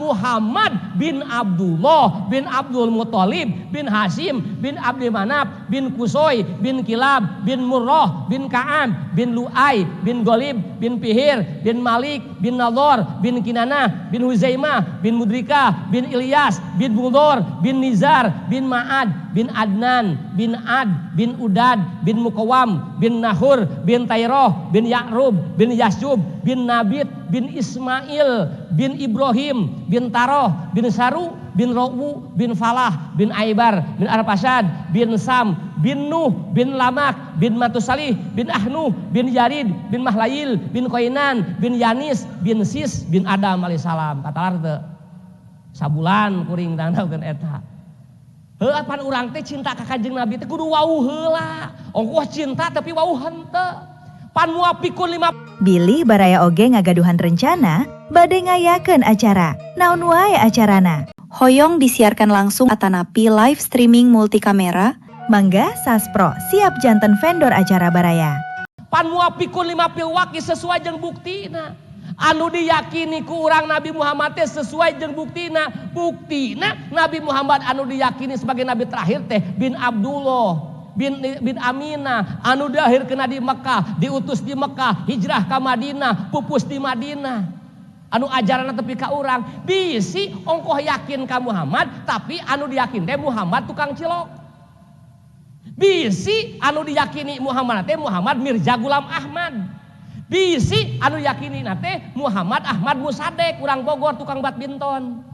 Muhammad bin Abdullah bin Abdul Muthalib bin Hasyim bin Abdi Manaf bin Kusoy bin Kilab bin Murrah bin Ka'ab bin Lu'ay bin Ghalib bin Fihir bin Malik bin Nador bin Kinanah bin Huzaimah bin Mudrikah bin Ilyas bin Mudor bin Nizar bin Ma'ad bin Adnan bin Ad bin Udad bin Mukawam bin Nahur bin Tairoh bin Ya'rub bin Yasub bin Nabit bin Ismail bin Ibrahim bin Taroh bin Saru bin Ro'u bin Falah bin Aibar bin Arpasad bin Sam bin Nuh bin Lamak bin Matusalih bin Ahnuh bin Yarid bin Mahlayil bin Koinan bin Yanis bin Sis bin Adam alaihissalam. Katalar teu sabulan kuring tangnakeun eta. Heuh, pan urang teh cinta ka Kanjeng Nabi teh kudu wauh heula. Ongkoh cinta tapi wauh henteu. Pan muapikun lima. Bilih baraya oge ngagaduhan rencana, bade ngayakeun acara. Naon wae acarana? Hoyong disiarkan langsung atanapi live streaming multikamera? Mangga Saspro siap janten vendor acara baraya. Pan muapikun lima pil waki sesuai jeung buktina. Anu diyakini ku urang Nabi Muhammad teh sesuai jeung buktina. Buktina Nabi Muhammad anu diyakini sebagai nabi terakhir teh bin Abdullah bin Aminah, anu dilahirkeun di Mekah, diutus di Mekah, hijrah ka Madinah, pupus di Madinah. Anu ajaran tepi ka urang, bisi ongkoh yakin ka Muhammad, tapi anu diyakin teh Muhammad tukang cilok. Bisi anu diyakini Muhammad teh Muhammad Mirza Gulam Ahmad. Bisi anu yakini teh Muhammad Ahmad Musadek, urang Bogor, tukang badminton.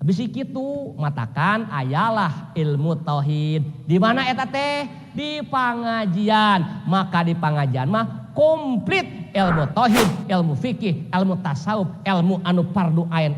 Bisi kitu matakan ayalah ilmu tauhid. Di mana eta teh? Di pangajian. Maka di pangajian mah komplit ilmu tauhid, ilmu fikih, ilmu tasawuf, ilmu anu fardu ain.